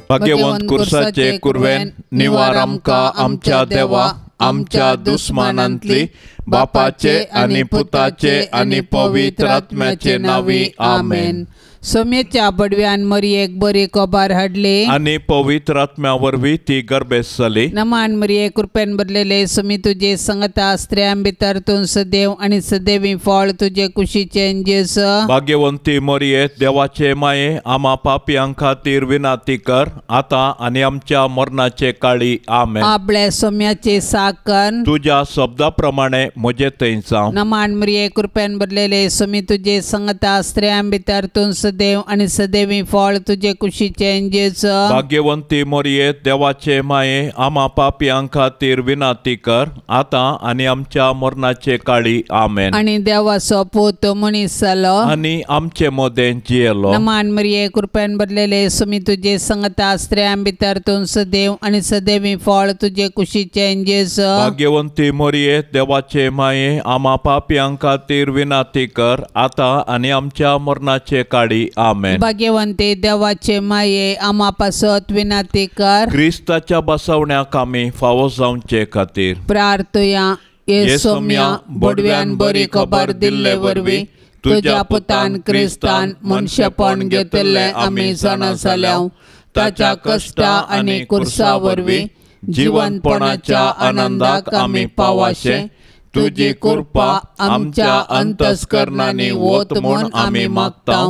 भाग्यवंत कुर्साचे कुरवेन निवार आमकां आमच्या देवा आमच्या दुस्मानांतली बापाचे आनी पुताचे आनी पवित्र आत्म्याचे नांवी आमेन. सोम्याच्या बडव्यान मरियेक बरी कबार हाडली आनी पवित्र आत्म्या वरवीं ती गर्भेस्त जाली. नमान मरिये कृपेन भरलेले सुमी तुजे संगता स्त्रियां भितर तूं सदैव आनी सदैवी फळ तुजे कुशीचें जेजू. भाग्यवंती मरिये देवाचे माये आमा पापयां खातीर विनाती कर आतां आनी आमच्या मरणाचे काळी आमेन. आपल्या सोम्याचे साकन तुज्या शब्दा प्रमाणे म्हजे थंय जावं. नमान मरिये कृपेन भरलेले सुमी तुजे संगता स्त्रियां भितर तूं सदैव आनी सदैवी फळ तुजे कुशीचें जेजू. भाग्यवंती मरिये देवाचे माये आमा पापयां खातीर विनाती कर आतां आनी आमच्या मरणाचे काळी आमेन. आनी देवाचो पूत मनीस जालो आनी आमचे मदें जियेलो. नमान मरिये कृपेन भरलेले सुमी तुजे संगता स्त्रियां भितर तूं सदैव आनी सदैवी फळ तुजे कुशीचें जेजू. भाग्यवंती मरिये देवाचे माये आमा पापयां खातीर विनाती कर आतां आनी आमच्या मरणाचे काळी आमेन. भाग्यवंती देवाचे माये आमा पासत विनाती कर. क्रिस्ताच्या बसवण्याक आमी फावो जावचे खातीर प्रार्थया. ये सोम्या बडव्यान बरी खबर दिल्ले वरवीं तुज्या पुतान क्रिस्तान मनशेपण घेतिल्लें आमी जाणा जाल्या. ताच्या कश्टा आनी कुर्सा वरवीं जिवनपणाच्या आनंदाक आमी पावाशे तुजी कृपा आमच्या अंतस्करणांनी वत म्हूण आमी मागता.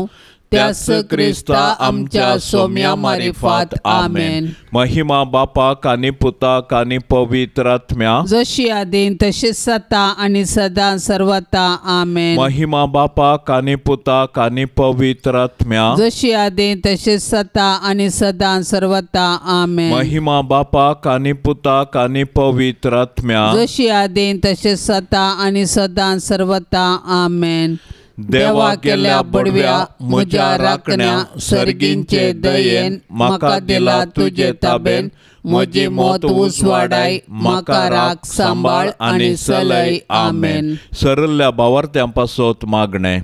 त्यास क्रिस्ता आमच्या सोम्या मारिफात आमेन. महिमा बापाक आनी पुताक आनी पवित्र आत्म्या जशी आदीन तशीच सता आनी सदां सर्वता आमेन. महिमा बापाक आनी पुताक आनी पवित्र आत्म्या जशी आदीन तशीच सता आनी सदां सर्वता आमेन. महिमा बापाक आनी पुताक आनी पवित्र आत्म्या जशी आदीन तशीच सता आनी सदां सर्वता आमेन. देवा केल्या बडव्या म्हज्या राखण्या सर्गींचे दयेन म्हाका दिला तुजे ताबेन म्हजी मत उजवाडाय म्हाका राख सांबाळ आनी चलय आमेन. सरल्ल्या भावार्थ्यां पासत मागणें.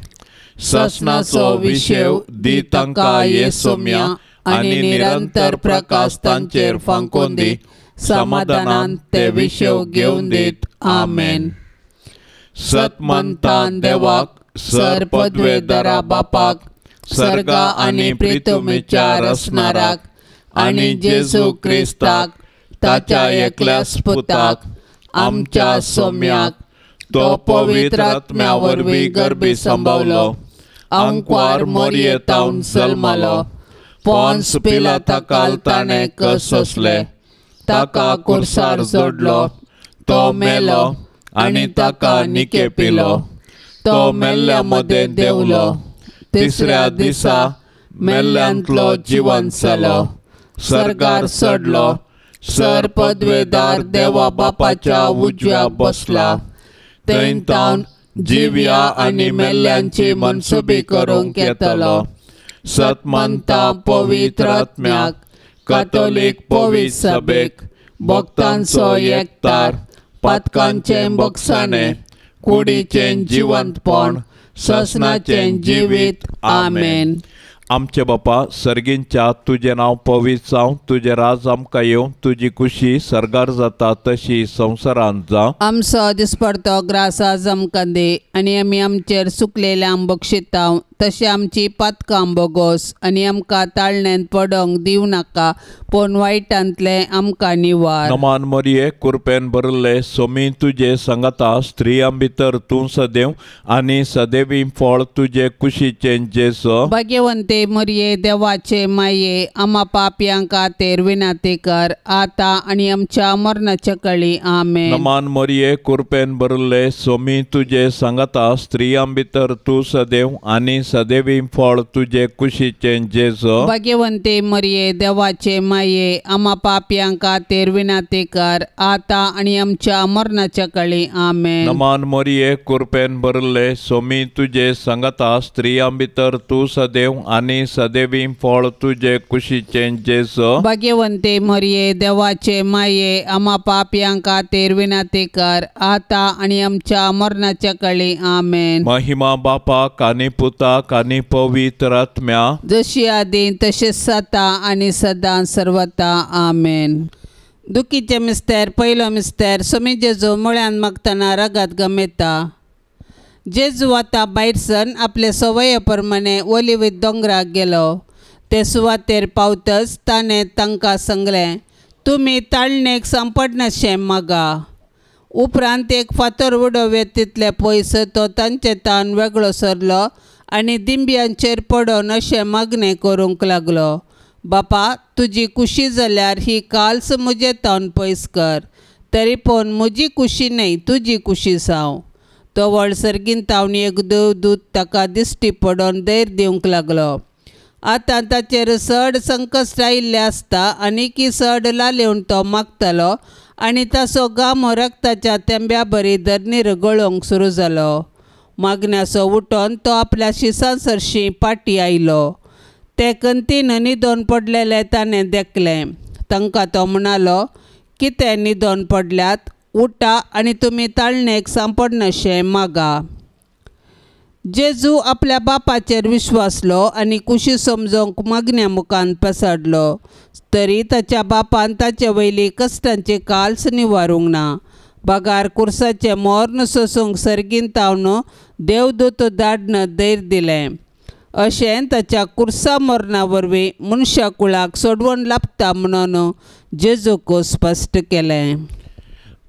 ससनाचो विशेव दी तांकां ये सोम्या आनी निरंतर प्रकाश तांचेर फांकोन दी समाधानान ते विशेव घेवन दीत आमेन. सतमंतान देवाक सर पदवेदारा बापाक सर्गा आनी प्रितुमेच्या रसणाराक आनी जेजू क्रिस्ताक ताच्या एकल्याच पुताक आमच्या सोम्याक तो पवित्र आत्म्या वरवीं गर्भी संभवलो आंकवार मोरयेतावन जल्मालो पोन्स पिलाता ताणें कस सोंसले ताका कुर्सार जोडलो तो मेलो आनी ताका निके पिलो तो मेल्ल्या मदें देंवलो तिसऱ्या दिसा मेल्ल्यांतलो जिवंत जालो सर्गार चडलो सर पदवेदार देवा बापाच्या उजव्या बसला थंय तावन जिव्या आनी मेल्ल्यांची मनसुबी करूंक येतलो. सतमंता पवित्र आत्म्याक कातोलीक पवित्र सभेक भक्तांचो एकतार पातकांचें बक्षाणें कुडीचें जिवंतपण ससनाचें जिवीत आमेन. आमचे बापा सर्गींच्या तुजें नांव पवित्र जावं तुजें राज आमकां येवं तुजी खुशी सर्गार जाता तशी संवसारांत जावं. आमचो दिसपडतो ग्रास आज आमकां दी आनी आमी आमचेर सुकलेल्यांक बक्षिताव तशें आमची पातकां बोगोस आनी आमकां ताळण्यांत पडोंक दिवं नाका पूण वायटांतलें आमकां निवार. नमान मरिये कुरपेन भरिल्ले सोमी तुजे सांगाता स्त्रियां भितर तूं सदैव आनी सदैवी फळ तुजे कुशीचें जेजू. भाग्यवंते मरिये देवाचे माये आमा पापयां खातीर विनंती कर आतां आनी आमच्या मरणाच्या कळी आमेन. नमान मरिये कुरपेन भरिल्ले सोमी तुजे सांगाता स्त्रियां भितर तूं सदैव आनी सदैवी फळ तुजे कुशीचें जेजू. भाग्यवंते मरिये देवाचे माये आमा पापयां खातीर विनंती कर आतां आनी आमच्या मरणाच्या कळी आमेन. नमान मरिये कुरपेन भरिल्ले सोमी तुजे सांगाता स्त्रियां भितर तूं सदैव आनी सदैवी फळ तुजे कुशीचें जेजू. भाग्यवंते मरिये देवाचे माये आमा पापयां खातीर विनंती कर आतां आनी आमच्या मरणाच्या कळी आमेन. महिमा बापाक आनी पुताक पुताक आनी पवित्र आत्म्या, जशी आदी तशेंच जाता आनी सदां सर्वता. आमेन. दुखीचे मिस्तेर पयलो मिस्तेर. सोमी जेजू मुळ्यान मागतना रगात गमेता. जेजू आतां भायर सरून आपले सवये प्रमाणे ओलिव्ह दोंगराक गेलो. ते सुवातेर पावतच ताणें तांकां सांगलें, तुमी ताळणेक सांपडनाशें मागा. उपरांत एक फातर उडोवयेत तितले पयस तो तांचे तान वेगळो सरलो आनी दिंब्यांचेर पडोन अशें मागणें करूंक लागलो, बापा तुजी कुशी जाल्यार ही काल्स म्हजे तावन पयस कर, तरी पूण म्हजी कुशी न्हय तुजी कुशी जावं. तो व्हड सर्गीन तावन एक देवदूत ताका दिश्टी पडोन धैर्य दिवंक लागलो. आतां ताचेर चड संकश्ट आयिल्लें आसता आनी की चड लालेवन तो मागतालो आनी ताचो गामो रक्ताच्या तेंब्या बरी धरणीर गळोवंक सुरू जालो. मागण्याचो उठोन तो आपल्या शिसां सरशीं पाटी आयलो. ते कंतीन न्हिदोन पडलेले ताणें देखलें. तांकां तो म्हणालो, कितें न्हिदोन पडल्यात? उठा आनी तुमी ताळणेक सांपडनाशें मागा. जेजू आपल्या बापाचेर विश्वासलो आनी कुशी समजोवंक मागण्या मुखान पसडलो, तरी ताच्या बापान ताचे वयली कश्टांची काल्स निवारूंक ना. बगार कुर्साचें मोर्न सोसूंक सर्गीन तावन देवदूत धाडन धैर्य दिलें. अशें ताच्या कुर्सा मरणा वरवीं मनशा कुळाक सोडवण लाभता म्हणून जेजूक स्पश्ट केलें.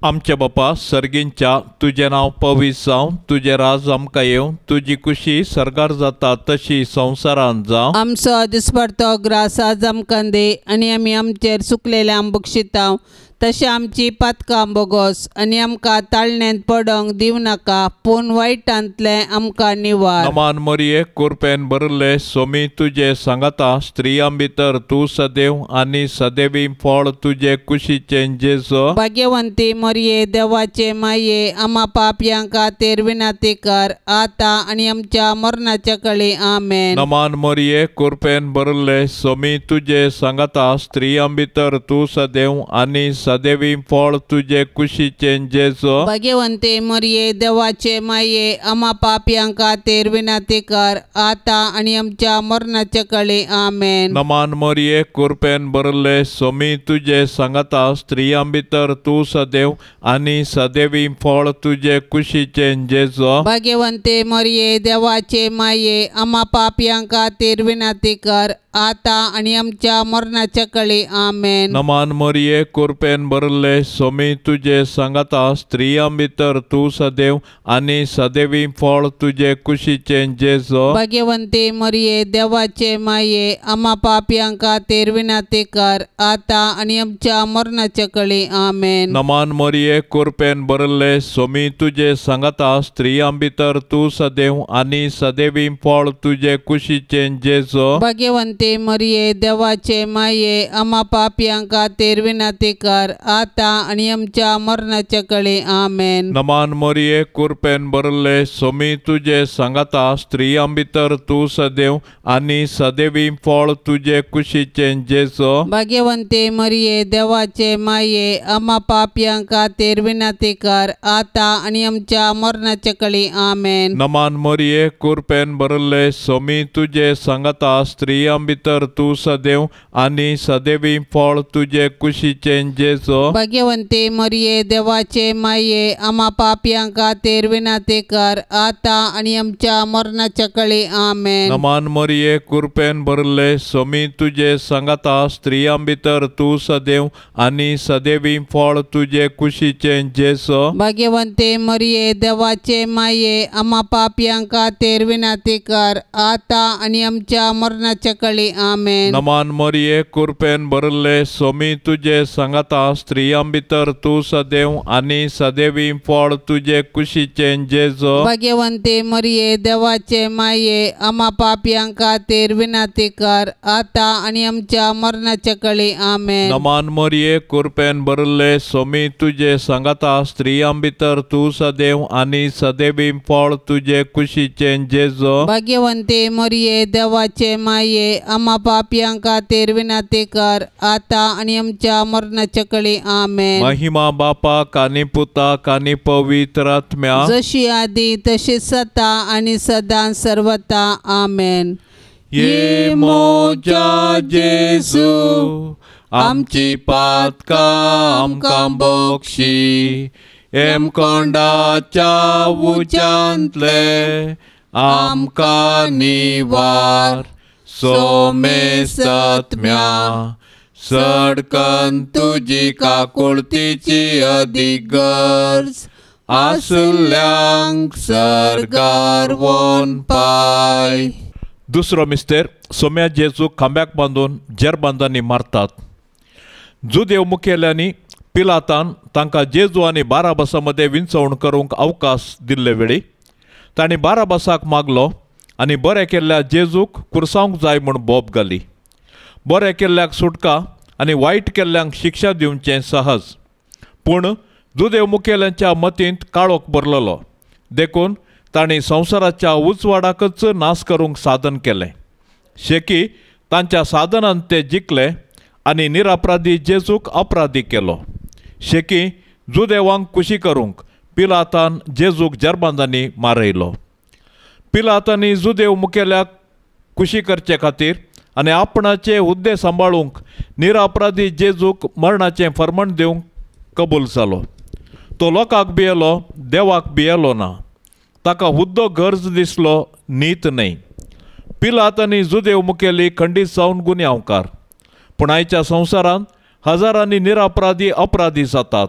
आमच्या बापा सर्गींच्या, तुजें नांव पवित्र जावं, तुजें राज आमकां येवं, तुजी कुशी सर्गार जाता तशी संवसारांत जावं. आमचो दिसपडतो ग्रास आज आमकां दी आनी आमी आमचेर सुकलेल्या बक्षितांव तशें आमची पातकां बोगोस आनी आमकां ताळण्यांत पडोंक दिवं नाका, पूण वायटांतलें आमकां निवार. नमान मरिये, कुरपेन भरिल्ले सोमी तुजे सांगाता, स्त्रियां भितर तूं सदैव आनी सदैवी फळ तुजे कुशीचें जेजू. भाग्यवंती मरिये, देवाचे माये, आमा पापयां खातीर विनंती कर आतां आनी आमच्या मरणाच्या कळी. आमेन. नमान मरिये, कुरपेन भरिल्ले सोमी तुजे सांगाता, स्त्रियां भितर तूं सदैव आनी सदैवी फळ तुजे कुशीचें जेजू. भाग्यवंती मरिये, देवाचे माये, आमा पापयां खातीर विनंती कर आतां आनी आमच्या मरणाच्या कळी. आमेन. नमान मरिये, कुरपेन भरिल्ले सोमी तुजे सांगाता, स्त्रियां भितर तूं सदैव आनी सदैवी फळ तुजे कुशीचें जेजू. भाग्यवंती मरिये, देवाचे माये, आमा पापयां खातीर विनंती कर आतां आनी आमच्या मरणाच्या कळी. आमेन. नमान मरिये, कुरपेन भरिल्ले सोमी तुजे सांगाता, स्त्रियां भितर तूं सदैव आनी सदैवी फळ तुजे कुशीचें जेजू. भाग्यवंती मरिये, देवाचे माये, आमा पापयां खातीर विनंती कर आतां आनी आमच्या मरणाच्या कळी. आमेन. नमान मरिये, कुरपेन भरिल्ले सोमी तुजे सांगाता, स्त्रियां भितर तूं सदैव आनी सदैवी फळ तुजे कुशीचें जेजू. भाग्यवंती मरिये, देवाचे माये, आमा पापयां खातीर विनंती कर आतां आनी आमच्या मरणाच्या कळी. आमेन. नमान मरिये, कुरपेन भरिल्ले सोमी तुजे सांगाता, स्त्रियां भितर तूं सदैव आनी सदैवी फळ तुजे कुशीचें जेजू. भाग्यवंती मरिये, देवाचे माये, आमा पापयां खातीर विनंती कर आतां आनी आमच्या मरणाच्या कळी. आमेन. नमान मरिये, कुरपेन भरिल्ले सोमी तुजे सांगाता, स्त्रियां भितर तूं सदैव आनी सदैवी फळ तुजे कुशीचें जेजू. भाग्यवंती मरिये, देवाचे माये, आमा पापयां खातीर विनंती कर आतां आनी आमच्या मरणाच्या कळी. आमेन. नमान मरिये, कुरपेन भरिल्ले सोमी तुजे सांगाता, स्त्रियां भितर तूं सदैव आनी सदैवी फळ तुजे कुशीचें जेजू. भाग्यवंती मरिये, देवाचे माये, आमा पापयां खातीर विनंती कर आतां आनी आमच्या मरणाच्या कळी. आमेन. नमान मरिये, कुरपेन भरिल्ले सोमी तुजे सांगाता, स्त्रियां भितर तूं सदैव आनी सदैवी फळ तुजे कुशीचें जेजू. भाग्यवंती मरिये, देवाचे माये, आमा पापयां खातीर विनंती कर आतां आनी आमच्या मरणाच्या कळी. आमेन. नमान मरिये, कुरपेन भरिल्ले सोमी तुजे सांगाता, स्त्रियां भितर तूं सदैव आनी सदैवी फळ तुजे कुशीचें जेजू. भाग्यवंती मरिये, देवाचे माये, आमा पापयां खातीर विनंती कर आतां आनी आमच्या मरणाच्या कळी. आमेन. महिमा बापाक आनी पुताक आनी पवित्र आत्म्याक, जशी आदी तशी सता आनी सदां सर्वता. आमेन. ये मोजा जेजू आमची पातकां आमकां बक्षी, हेमकोंडाच्या उज्यांतले आमकां निवार. सोमेसत्म्या सडकन तुजी काकुळतीची अदीक गरज आसल्यांक सर्गार वोन पाय. दुसरो मिस्तेर सोम्या जेजूक खांब्याक बांदून जेरबांदांनी मारतात. जुदेव मुखेल्यांनी पिलातान तांकां जेजू आनी बाराबासा मदें विंचवण करूंक अवकाश दिल्ले वेळी तांणी बाराबासाक मागलो आनी बरें केल्ल्या जेजूक कुर्सावंक जाय म्हूण बोब घाली. बरें केल्ल्याक सुटका आनी वायट केल्ल्यांक शिक्षा दिवचें सहज, पूण जुदेव मुखेल्यांच्या मतींत काळोख भरलेलो, देखून तांणी संवसाराच्या उजवाडाकच नाश करूंक साधन केलें. शेकी तांच्या साधनान ते जिखले आनी निरापराधी जेजूक अपराधी केलो. शेकी जुदेवांक कुशी करूंक पिलातान जेजूक जरबांदांनी मारयलो. पिलातांनी जुदेव मुखेल्याक कुशी करचे खातीर आनी आपणाचे हुद्दे सांबाळूंक निरापराधी जेजूक मरणाचें फर्मण दिवंक कबूल जालो. तो लोकांक भियेलो, देवाक भियेलो ना. ताका हुद्दो गरज दिसलो, नीत न्हय. पिलात आनी जुदेव मुखेली खंडीत जावन गुन्यांवकार. पूण आयच्या संवसारांत हजारांनी निरापराधी अपराधी जातात.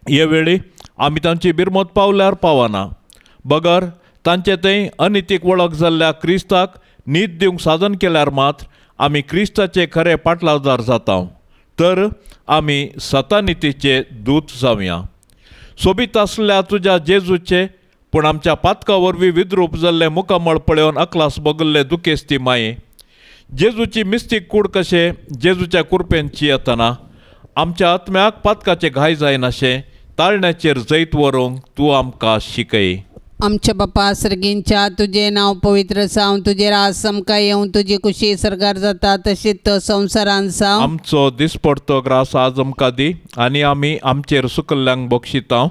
हे वेळी आमी तांची बिरमत पावल्यार पावना, बगर तांचे थंय अनितीक वळख जाल्ल्या क्रिस्ताक नीत दिवंक साधन केल्यार मात्र आमी क्रिस्ताचे खरे पाटलावदार जाता, तर आमी सतानितीचे दूत जावया. सोबीत आसल्या तुज्या जेजूचे पूण आमच्या पातका वरवीं विद्रूप जाल्लें मुखामळ पळोवन अकलास बगल्ले दुखेस्ती माये, जेजूची मिस्तीक कूड कशें जेजूच्या कुरपेन चियेतना आमच्या आत्म्याक पातकाचे घाय जायनाशें ताळण्याचेर जैत व्हरूंक तूं आमकां शिकय. आमच्या बापा सर्गींच्या तुजें नांव पवित्र जावं, तुजें राज आमकां येवं, तुजी कुशी सर्गार जाता तशीच तो संवसारांत जावं. आमचो दिसपडतो ग्रास आज आमकां दी आनी आमी आमचेर सुकल्ल्यांक बक्षितांव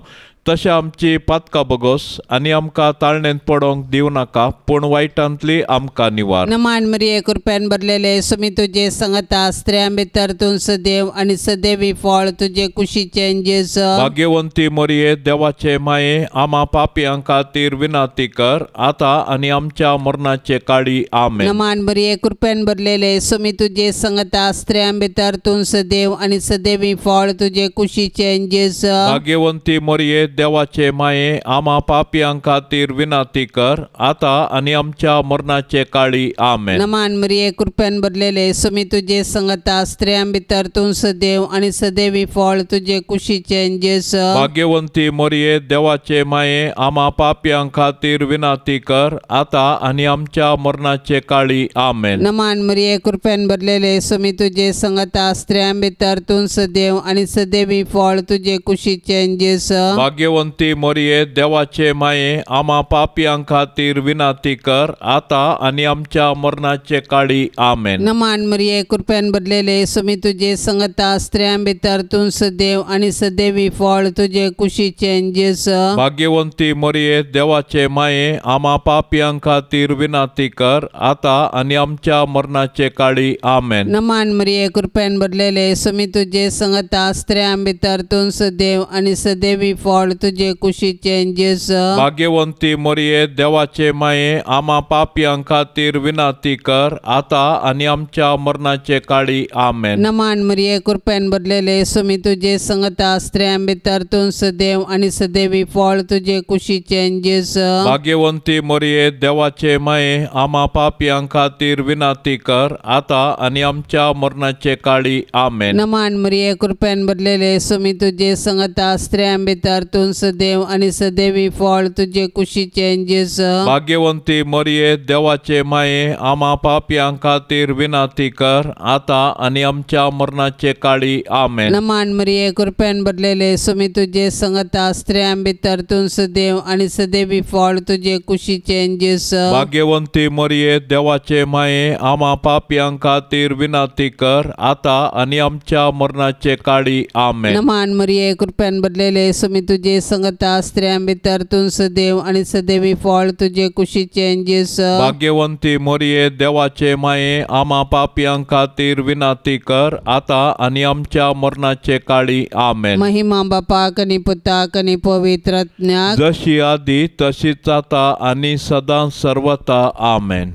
तशें आमची पातकां बगोस आनी आमकां ताळणेंत पडोंक दिवं नाका, पूण वायटांतली आमकां निवार. नमान मरिये कृपेन भरलेले सुमी तुजे संगता, स्त्रियां भितर तूं सदैव आनी सदैवी फळ तुजे कुशीचें जेजू. भाग्यवंती मरिये देवाचे माये, आमा पापयां खातीर विनंती कर आतां आनी आमच्या मरणाचे काळी. आमेन. नमान मरिये कृपेन भरलेले सुमी तुजे संगता, स्त्रियां भितर तूं सदैव आनी सदैवी फळ तुजे कुशीचें जेजू. भाग्यवंती मरिये देवाचे माये, आमा पापयां खातीर विनंती कर आतां आनी आमच्या मरणाचे काळी. आमेन. नमान मरिये कृपेन भरलेले सुमी तुजे संगता, स्त्रियां भितर तूं सदैव आनी सदैवी फळ तुजे कुशीचें जेजू. भाग्यवंती मरिये देवाचे माये, आमा पापयां खातीर विनंती कर आतां आनी आमच्या मरणाचे काळी. आमेन. नमान मरिये कृपेन भरलेले सुमी तुजे संगता, स्त्रियां भितर तूं सदैव आनी सदैवी फळ तुजे कुशीचें जेजू. भाग्यवंती मरिये देवाचे माये, आमा पापयां खातीर विनंती कर आतां आनी आमच्या मरणाचे काळी. आमेन. नमान मरिये कृपेन भरलेले सुमी तुजे संगता, स्त्रियां भितर तूं सदैव आनी सदैवी फळ तुजे कुशीचें जेजू. भाग्यवंती मरिये देवाचे माये, आमा पापयां खातीर विनंती कर आतां आनी आमच्या मरणाचे काळी. आमेन. नमान मरिये कृपेन भरलेले सुमी तुजे संगता, स्त्रियां भितर तूं सदैव आनी सदैवी फळ तुजे कुशीचें जेजू. भाग्यवंती मरिये देवाचे माये, आमा पापयां खातीर विनंती कर आतां आनी आमच्या मरणाचे काळी. आमेन. नमान मरिये कृपेन भरलेले सुमी तुजे संगता, स्त्रियां भितर तूं सदैव आनी सदैवी फळ तुजे कुशीचें जेजू. भाग्यवंती मरिये देवाचे माये, आमा पापयां खातीर विनंती कर आतां आनी आमच्या मरणाचे काळी. आमेन. नमान मरिये कृपेन भरलेले सुमी तुजे संगता, स्त्रियां भितर तूं तूं सदैव आनी सदैवी फळ तुजे कुशीचें जेजू। भाग्यवंती मरिये देवाचे माये आमा पापयां खातीर विनंती कर आतां आनी आमच्या मरणाचे काळी आमेन। नमान मरिये कृपेन भरलेले स्वामी तुजे संगता स्त्रियां भितर तूं सदैव आनी सदैवी फळ तुजे कुशीचें जेजू। भाग्यवंती मरिये देवाचे माये आमा पापयां खातीर विनंती कर आतां आनी आमच्या मरणाचे काळी आमेन। नमान मरिये कृपेन भरलेले स्वामी तुजे संगता स्त्रियां भितर तूं सदैव आनी सदैवी फळ तुजे कुशीचें जेजू। भाग्यवंती मरिये देवाचे माये आमा पापयां खातीर विनंती कर आतां आनी आमच्या मरणाचे काळी आमेन। महिमा बापाक आनी पुताक आनी पवित्र आत्म्याक जशी आदी तशीच आतां आनी सदां सर्वता आमेन।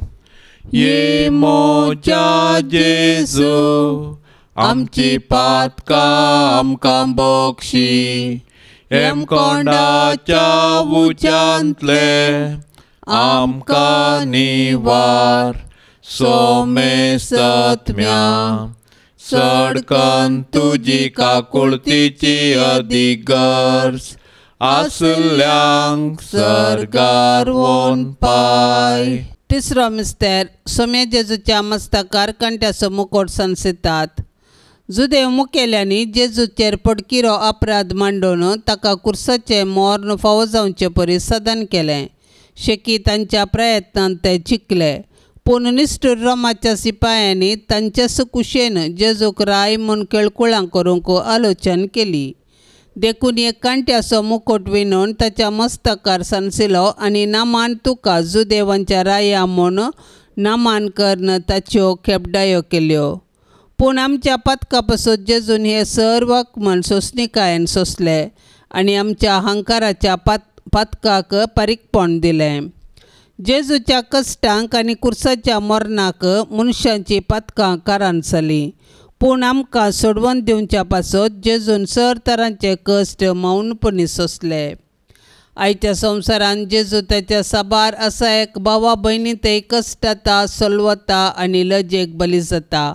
ये मोजा जेजू आमची पातकां आमकां बक्षी हेमकोंडाच्या उच्यांतले आमकां निवार सोमेसत्म्या सडकन तुजी काकुळतीची अदीक गरज आसल्यांक सर्गार वोन पाय। तिसरो मिस्तेर सोम्या जेजूच्या मस्तकार कांट्याचो मुकोट सांसितात। जुदेव मुखेल्यांनी जेजूचेर पडकिरो अपराध मांडून ताका कुर्साचें मर्ण फावो जावचे परी सदन केलें। शेकी तांच्या प्रयत्नान ते जिखले पूण निश्ठूर रोमाच्या सिपायांनी तांच्याच कुशेन जेजूक राय म्हूण केळकुळां करूंक आलोचन केली। देखून एक कांट्याचो मुकोट विणून ताच्या मस्तकार सांसिलो आनी नामान तुका जुदेवांच्या राया म्हूण नामान करून ताच्यो खेपडायो केल्यो। पूण आमच्या पातका पासून जेजून हे सर्व म्हण सोंसणिकायेन सोंसले आनी आमच्या अहंकाराच्या पातकाक पारीकपण दिलें। जेजूच्या कश्टांक आनी कुर्साच्या मरणाक मनशांची पातकां कारण जालीं पूण आमकां सोडवून दिवच्या पासत जेजून सर तरांचे कश्ट मौनपणी सोंसले। आयच्या संवसारांत जेजू ताच्या साबार असा एक भावा भयणी ते कश्टता सलवता आनी लजेक बली जाता।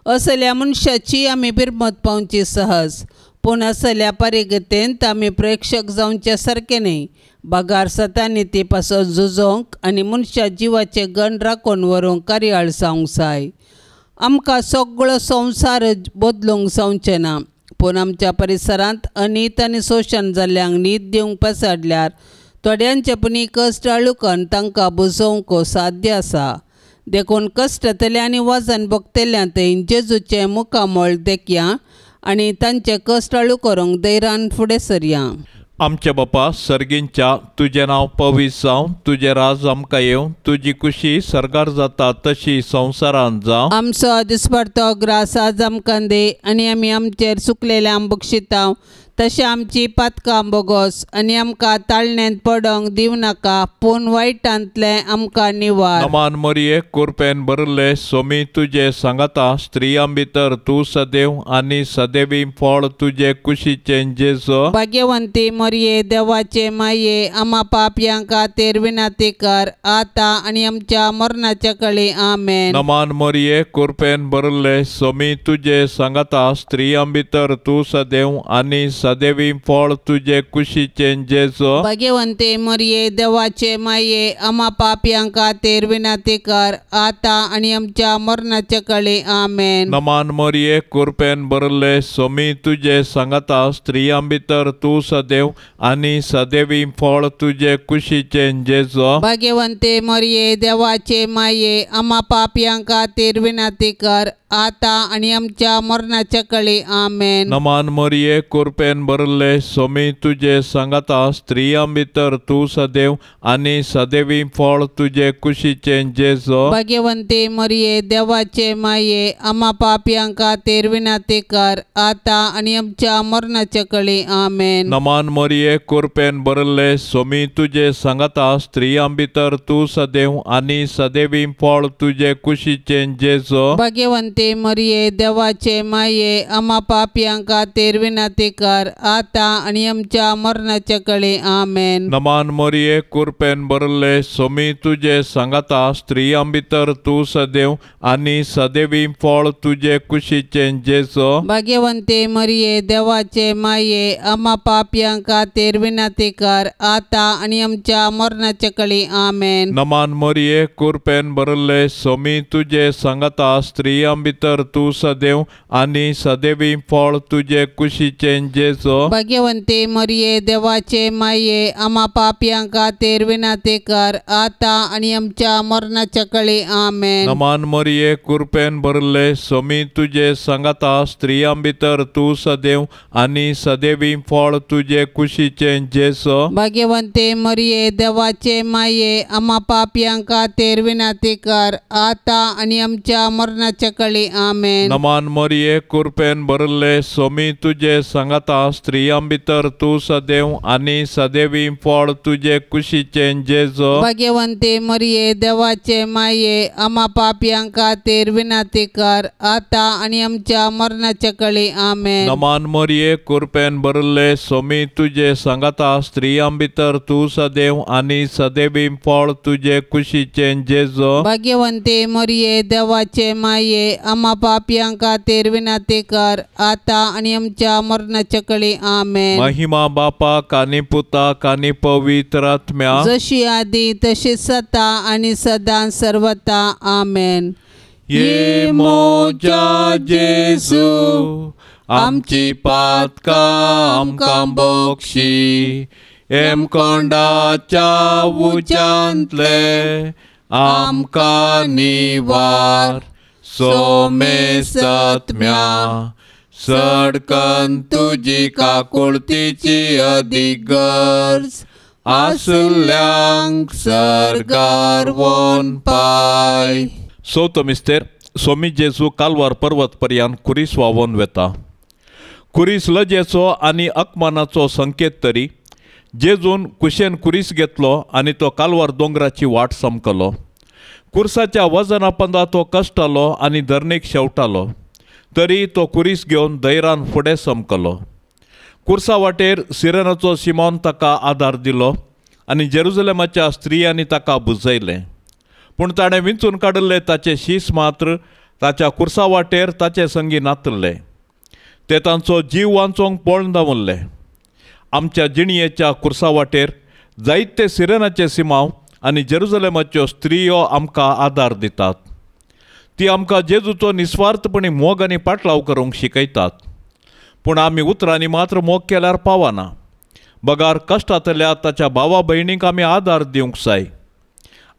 असल्या मनशाची आमी बिरमत पावची सहज पूण असल्या परिगतेंत आमी प्रेक्षक जावचे सारके न्हय बगार सतांनी ती पासत झुजोवंक आनी मनशा जिवाचे गण राखून व्हरूंक कार्याळ जावंक जाय। आमकां सगळो संवसार बदलूंक जावचें ना पूण आमच्या परिसरांत अनीत आनी शोशण जाल्ल्यांक नीत दिवंक पसाडल्यार थोड्यांचे पुणी कश्ट आळुकन तांकां बुजोवंक साध्य आसा। देखून कश्टतले आनी वजन भोगतल्या थंय जेजूचें मुखामळ देखया आनी तांचे कश्ट आळू करूंक धैर्यान फुडें सरया। आमच्या बापा सर्गींच्या तुजें नांव पवित्र जावं, तुजें राज आमकां येवं, तुजी कुशी सर्गार जाता तशी संवसारांत जावं। आमचो दिसपडतो ग्रास आज आमकां दी आनी आमी आमचेर चुकलेल्यांक बक्षितांव तशें आमची पातकां बोगोस आनी आमकां ताळण्यांत पडोंक दिवं नाका पूण वायटांतलें आमकां निवार। नमान मरिये कुरपेन भरिल्ले सोमी तुजे सांगाता स्त्रियां भितर तूं सदैव आनी सदैवी फळ तुजे कुशीचें जेजू। भाग्यवंती मरिये देवाचे माये आमा पापयां खातीर विनंती कर आतां आनी आमच्या मरणाच्या कळी आमेन। नमान मरिये कुरपेन भरिल्ले सोमी तुजे सांगाता स्त्रियां भितर तूं सदैव आनी सदैवी फळ तुजे कुशीचें जेजू। भाग्यवंती मरिये देवाचे माये आमा पापयां खातीर विनंती कर आतां आनी आमच्या मरणाच्या कळी आमेन। नमान मरिये कुरपेन भरिल्ले सोमी तुजे सांगाता स्त्रियां भितर तूं सदैव आनी सदैवी फळ तुजे कुशीचें जेजू। भाग्यवंती मरिये देवाचे माये आमा पापयां खातीर विनंती कर आतां आनी आमच्या मरणाच्या कळी आमेन। नमान मरिये कुरपेन भरिल्ले सोमी तुजे सांगाता स्त्रियां भितर तूं सदैव आनी सदैवी फळ तुजे कुशीचें जेजू। भाग्यवंती मरिये देवाचे माये आमा पापयां खातीर विनंती कर आतां आनी आमच्या मरणाच्या कळी आमेन। नमान मरिये कुरपेन भरिल्ले सोमी तुजे सांगाता स्त्रियां भितर तूं सदैव आनी सदैवी फळ तुजे कुशीचें जेजू। भाग्यवंती भाग्यवंती मरिये देवाचे माये आमा पापयां खातीर विनंती कर आतां आनी आमच्या मरणाच्या कळी आमेन. नमान मोरये कुरपेन भरले सोमी तुजे सांगाता स्त्रियां भितर तूं सदैव आनी सदैवी फळ तुजे कुशीचें जेजो. भाग्यवंती मरिये देवाचे माये आमा पापयां खातीर विनंती कर आतां आनी आमच्या मरणाच्या कळी आमेन. नमान मोरये कुरपेन भरले सोमी तुजे सांगाता स्त्रियां भितर तूं सदैव आनी सदैवी फळ तुजे कुशीचें जेजो. भाग्यवंती मरिये देवाचे माये आमा पापयां खातीर विनंती कर आतां आनी आमच्या मरणाच्या कळी आमेन. नमान मोरये कुरपेन भरले सोमी तुजे सांगाता स्त्रियां भितर तूं सदैव आनी सदैवी फळ तुजे कुशीचें जेजो. भाग्यवंती मरिये देवाचे माये आमा पापयां खातीर विनंती कर आतां आनी आमच्या मरणाच्या कळी आमेन. नमान मोरये कुरपेन भरले सोमी तुजे सांगाता स्त्रियां भितर तूं सदैव आनी सदैवी फळ तुजे कुशीचें जेजो. भाग्यवंती मरिये देवाचे माये आमा पापयां खातीर विनंती कर आतां आनी आमच्या मरणाच्या कळी आमेन. नमान मोरये कुरपेन भरले सोमी तुजे सांगाता स्त्रियां भितर तूं सदैव आनी सदैवी फळ तुजे कुशीचें जेजो. भाग्यवंती मरिये देवाचे माये आमा पापयां खातीर विनंती कर आतां आनी आमच्या मरणाच्या कळी आमेन. महिमा बापाक आनी पुताक आनी पवित्र आत्म्या, जशी आदी तशी सता आनी सदां सर्वता आमेन. ये मोजा जेजू आमची पातकां आमकां बक्षी एमकोंडाच्या उच्यांतले आमकां निवार सोमेसत्म्या सडकन तुजी काकुळतीची अदीक गरज आसल्यांक सर्गार वोन पाय. चवथो मिस्तेर सोमी जेजू कालवार पर्वत पर्यान कुरीस व्हांवोन वेता. कुरीस लजेचो आनी अपमानाचो संकेत तरी जेजून कुशेन कुरीस घेतलो आनी तो कालवार दोंगराची वाट समकलो. कुर्साच्या वजना पंदा तो कश्टालो आनी धरणीक शेवटालो तरी तो कुरीस घेवन धैरान फुडें समकलो. कुर्सा वाटेर सिरेनाचो सिमोन ताका आदार दिलो आनी जेरुजलेमाच्या स्त्रियांनी ताका बुजयलें. पूण ताणें विंचून काडिल्ले ताचे शीस मात्र ताच्या कुर्सा वाटेर ताचे संगी नातल्ले. ते तांचो जीव वांचोवंक पळोवन दवरले. आमच्या जिणयेच्या कुर्सा वाटेर जायते सिरेनाचे सिमांव आनी जेरुजलेमाच्यो स्त्रियो आमकां आदार दितात. ती आमकां जेजूचो निस्वार्थपणी मोग आनी पाटलाव करूंक शिकयतात. पूण आमी उतरांनी मात्र मोग केल्यार पावना. बगार कश्टांतल्या ताच्या भावा भयणींक आमी आदार दिवंक जाय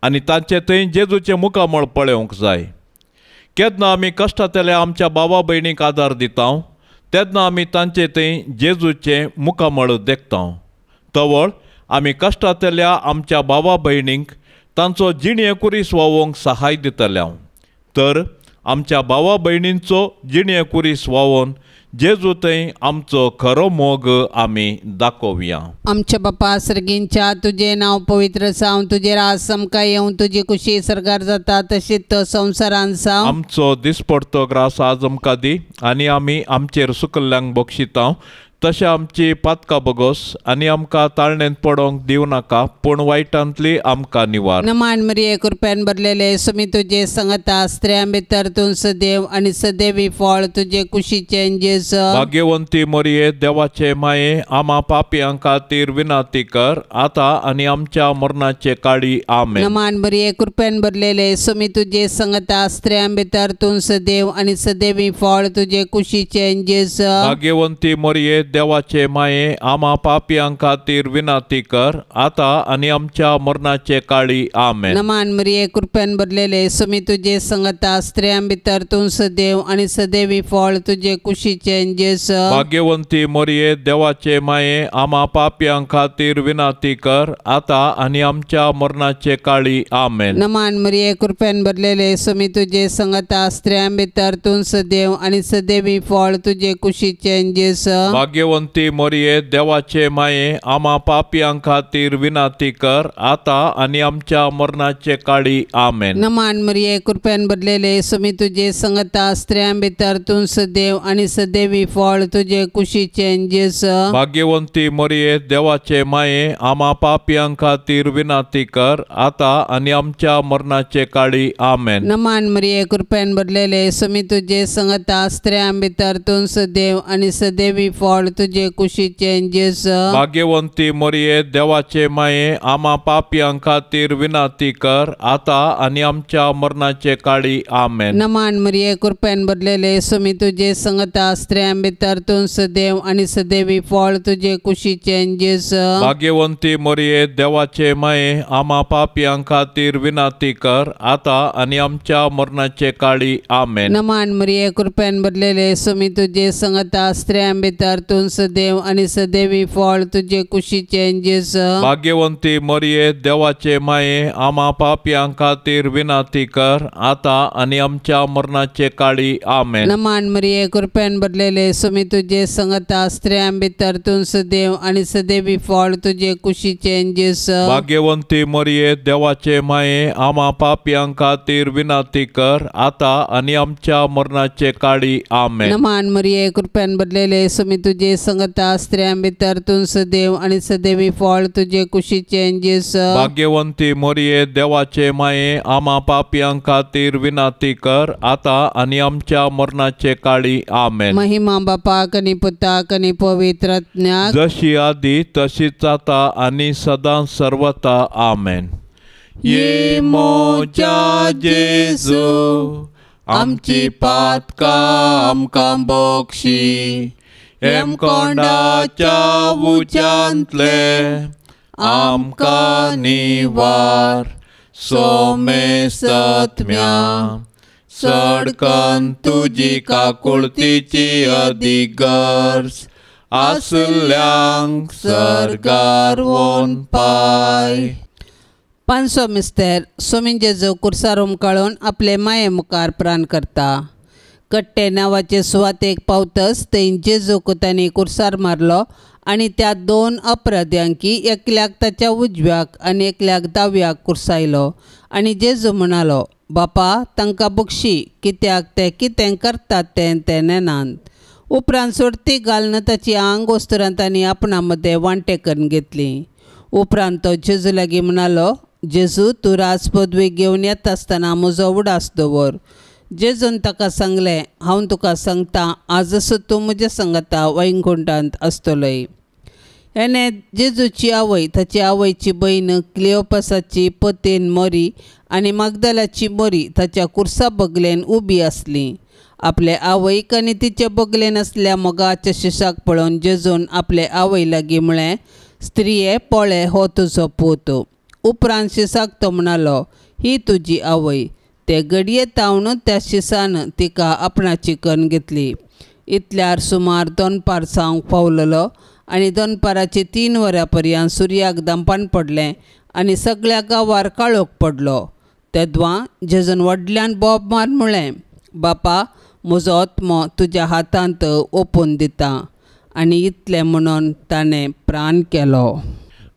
आनी तांचे थंय जेजूचें मुखामळ पळोवंक जाय. केन्ना आमी कश्टांतल्या आमच्या भावा भयणींक आदार दिता तेन्ना आमी तांचे थंय जेजूचें मुखामळ देखता. तवळ आमी कश्टांतल्या आमच्या भावा भयणींक तांचो जिणये कुरीस व्हांवोवंक सहाय दितले. तर आमच्या भावा भयणींचो जिणये कुरीस व्हांवोवन जेजू थंय आमचो खरो मोग आमी दाखोवया. आमच्या बापा सर्गींच्या तुजें नांव पवित्र जावं, तुजें राज आमकां येवं, तुजी कुशी सर्गार जाता तशीच तो संवसारांत जावं. आमचो दिसपडतो ग्रास आज आमकां दी आनी आमी आमचेर सुकल्ल्यांक बक्षिता तशें आमची पातकां बगोस आनी आमकां ताळणेंत पडोवंक दिवं नाका पूण वायटांतली आमकां निवार. नमान मरिये कृपेन भरलेले सुमी तुजे संगता स्त्रियां भितर तूं सदैव आनी सदैवी फळ तुजे कुशीचें जेजू. भाग्यवंती मरिये देवाचे माये आमा पापयां खातीर विनंती कर आतां आनी आमच्या मरणाचे काळी आमेन. नमान मरिये कृपेन भरलेले सुमी तुजे संगता स्त्रियां भितर तूं सदैव आनी सदैवी फळ तुजे कुशीचें जेजू. भाग्यवंती मरिये देवाचे माये आमा पापयां खातीर विनंती कर आतां आनी आमच्या मरणाचे काळी आमेन. नमान मरिये कृपेन भरलेले सुमी तुजे संगता स्त्रियां भितर तूं सदैव आनी सदैवी फळ तुजे कुशीचें जेजू. भाग्यवंती मरिये देवाचे माये आमा पापयां खातीर विनंती कर आतां आनी आमच्या मरणाचे काळी आमेन. नमान मरिये कृपेन भरलेले सुमी तुजे संगता स्त्रियां भितर तूं सदैव आनी सदैवी फळ तुजे कुशीचें जेजू. भाग्यवंती मोरये देवाचे माये आमा पापयां खातीर विनंती कर आता आनी आमच्या मरणाचे काळी आमेन। नमान मरिये कृपेन भरलेले स्वामी तुझे संगता स्त्रियां भितर तूं सदैव आनी सदैवी फळ तुझे कुशीचें जेजू। भाग्यवंती मोरये देवाचे माये आमा पापयां खातीर विनंती कर आता आनी आमच्या मरणाचे काळी आमेन। नमान मरिये कृपेन भरलेले स्वामी तुझे संगता स्त्रियां भितर तूं सदैव आनी सदैवी फळ तुझे कुशीचें जेजू। भाग्यवंती मोरये देवाचे माये आमा पापयां खातीर विनंती कर आता आनी आमच्या मरणाचे काळी आमेन। नमान मरिये कृपेन भरलेले स्वामी तुझे संगता स्त्रियां भितर तूं सदैव आनी सदैवी फळ तुझे कुशीचें जेजू। भाग्यवंती मोरये देवाचे माये आमा पापयां खातीर विनंती कर आता आनी आमच्या मरणाचे काळी आमेन। नमान मरिये कृपेन भरलेले स्वामी तुझे संगता स्त्रियां भितर तूं सदैव आनी सदैवी फळ तुझे कुशीचें जेजू। भाग्यवंती मोरये देवाचे माये आमा पापयां खातीर विनंती कर आता आनी आमच्या मरणाचे काळी आमेन। नमान मरिये कृपेन भरलेले स्वामी तुझे संगता स्त्रियां भितर तूं सदैव आनी सदैवी फळ तुझे कुशीचें जेजू। भाग्यवंती मोरये देवाचे माये आमा पापयां खातीर विनंती कर आता आनी आमच्या मरणाचे काळी आमेन। नमान मरिये कृपेन भरलेले स्वामी तुझे संगता स्त्रियां भितर तूं सदैव आनी सदैवी फळ तुझे कुशीचें जेजू। भाग्यवंती मोरये देवाचे माये आमा पापयां खातीर विनंती कर आता आनी आमच्या मरणाचे काळी आमेन। महिमा बापाक आनी पुताक आनी पवित्र आत्म्याक, जशी आदी तशीच आता आनी सदां सर्वता आमेन। ये मोजा जेजू आमची पातकां आमकां बक्षी, हेमकोंडाच्या उज्यांतले आमकां निवार, सोमेसत्म्या सडकन तुजी काकुळतीची अदीक गरज आसल्यांक सर्गार वोन पाय। पांचसो मिस्तेर स्वामी जेजू कुर्सार उमकाळून आपले माये मुखार प्राण करता। कट्टे नांवाचे सुवातेक पावतच थंय जेजूक तांणी कुर्सार मारलो आनी त्या दोन अपराध्यांकी एकल्याक ताच्या उजव्याक आनी एकल्याक दाव्याक कुर्सायलो आनी जेजू म्हणालो, बापा तांकां बक्षी, कित्याक ते कितें करतात तें ते नेनात। उपरांत सोडती घालून ताची आंग वस्तुरां तांणी आपणा मदें वांटे करून घेतली। उपरांत तो जेजू लागीं म्हणालो, जेजू तूं राज पदवी घेवन येता आसतना म्हजो उडास दवर। जेजून ताका सांगलें, हांव तुका सांगता आजच तूं म्हज्या सांगता वैकुंठांत आसतलोय। हेणे जेजूची आवय, ताची आवयची भयण क्लियोपासाची पतीन मोरी आनी मागदालाची मोरी ताच्या कुर्सा बगलेन उबी आसली। आपले आवयक आनी तिचे बगलेन आसल्या मोगाच्या शिशाक पळोवन जेजून आपले आवय लागीं म्हळें, स्त्रिये पळय हो तुजो पूत। उपरांत शिसाक तो म्हणालो, ही तुजी आवय। ते घडये तावन त्या शिसान तिका आपणाची करून घेतली। इतल्यार सुमार दनपार जावंक पावलेलो आनी दनपाराची 3 वरां पर्यंत सुर्याक दंपान पडलें आनी सगळ्या गांवार काळोख पडलो। तेदवां जेजून व्हडल्यान बोब मार म्हळें, बापा म्हजो आत्मो तुज्या हातांत ओपून दिता। आनी इतलें म्हणून ताणें प्राण केलो।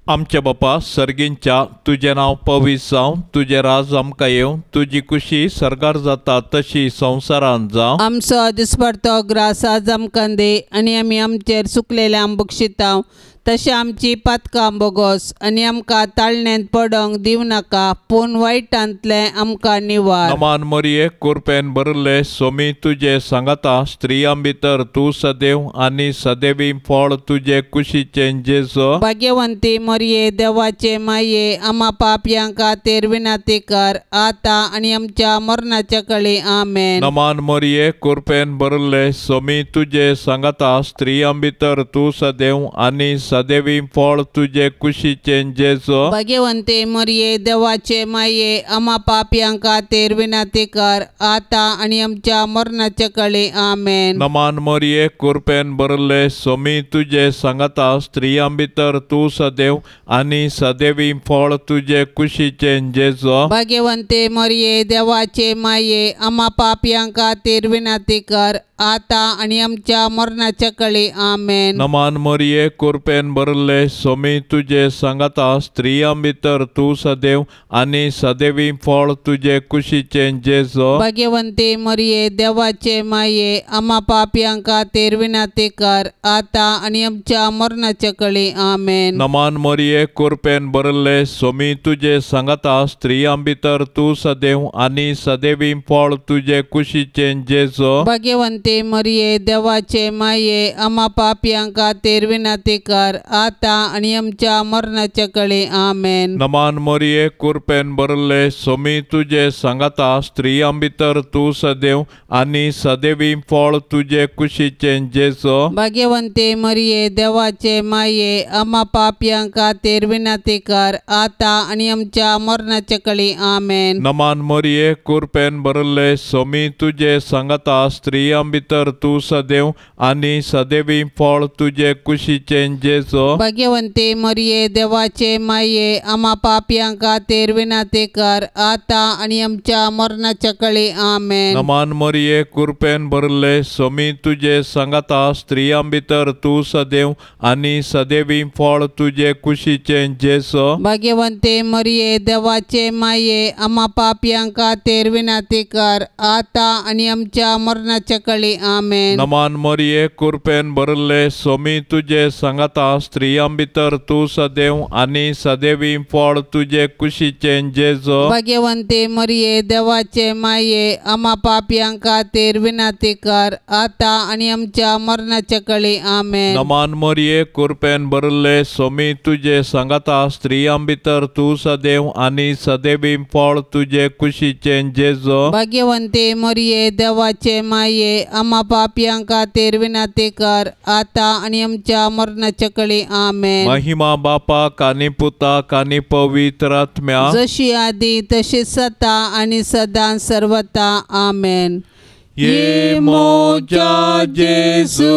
आमच्या बापा सर्गींच्या, तुजें नांव पवित्र जावं, तुजें राज आमकां येवं, तुजी कुशी सर्गार जाता तशी संवसारांत जावं। आमचो दिसपडतो ग्रास आज आमकां दी आनी आमी आमचेर चुकलेल्या बक्षितांव तशें आमची पातकां बोगोस आनी आमकां ताळण्यांत पडोंक दिवं नाका, पूण वायटांतलें आमकां निवार। नमान मरिये कुरपेन भरिल्ले सोमी तुजे सांगाता, स्त्रियां भितर तूं सदैव आनी सदैवी फळ तुजे कुशीचें जेजू। भाग्यवंती मरिये देवाचे माये आमा पापयां खातीर विनंती कर आतां आनी आमच्या मरणाच्या कळी आमेन। नमान मरिये कुरपेन भरिल्ले सोमी तुजे सांगाता, स्त्रियां भितर तूं सदैव आनी सदैवी फळ तुजे कुशीचें जेजू। भाग्यवंती मरिये देवाचे माये आमा पापयां खातीर विनंती कर आतां आनी आमच्या मरणाच्या कळी आमेन। नमान मरिये कुरपेन भरिल्ले सोमी तुजे सांगाता, स्त्रियां भितर तूं सदैव आनी सदैवी फळ तुजे कुशीचें जेजू। भाग्यवंती मरिये देवाचे माये आमा पापयां खातीर विनंती कर आतां आनी आमच्या मरणाच्या कळी. आमेन. नमान मरिये कृपेन भरले सोमी तुजे सांगाता, स्त्रियां भितर तूं सदैव आनी सदैवी फळ तुजे कुशीचें जेजो. भाग्यवंती मरिये देवाचे माये, आमा पापयां खातीर विनंती कर, आतां आनी आमच्या मरणाच्या कळी. आमेन. नमान मरिये कृपेन भरले सोमी तुजे सांगाता, स्त्रियां भितर तूं सदैव आनी सदैवी फळ तुजे कुशीचें जेजो. भाग्यवंती मरिये देवाचे माये, आमा पापयां खातीर विनंती कर, आतां आनी आमच्या मरणाच्या कळी. आमेन. नमान मरिये कृपेन भरले सोमी तुजे सांगाता, स्त्रियां भितर तूं सदैव आनी सदैवी फळ तुजे कुशीचें जेजो. भाग्यवंती मरिये देवाचे माये, आमा पापयां खातीर विनंती कर, आतां आनी आमच्या मरणाच्या कळी. आमेन. नमान मरिये कृपेन भरले सोमी तुजे सांगाता, स्त्रियां भितर तूं सदैव आनी सदैवी फळ तुजे कुशीचें जेजो. भाग्यवंती मरिये देवाचे माये, आमा पापयां खातीर विनंती कर, आतां आनी आमच्या मरणाच्या कळी. आमेन. नमान मरिये कृपेन भरले सोमी तुजे सांगाता, स्त्रियां भितर तूं सदैव आनी सदैवी फळ तुजे कुशीचें जेजो. भाग्यवंती मरिये देवाचे माये, आमा पापयां खातीर विनंती कर, आतां आनी आमच्या मरणाच्या कळी. आमेन. नमान मरिये कृपेन भरले सोमी तुजे सांगाता, स्त्रियां भितर तूं सदैव आनी सदैवी फळ तुजे कुशीचें जेजो. भाग्यवंती मरिये देवाचे माये, आमा पापयां खातीर विनंती कर, आतां आनी आमच्या मरणाच्या कळी. आमेन. नमान मरिये कृपेन भरले सोमी तुजे सांगाता, स्त्रियां भितर तूं सदैव आनी सदैवी फळ तुजे कुशीचें जेजो. भाग्यवंती मरिये देवाचे माये, आमा पापयां खातीर विनंती कर, आतां आनी आमच्या मरणाच्या कळी. आमेन. महिमा बापाक आनी पुताक आनी पवित्र आत्म्याक, जशी आदी तशी सता आनी सदां सर्वता. आमेन. ये मोजा जेजू,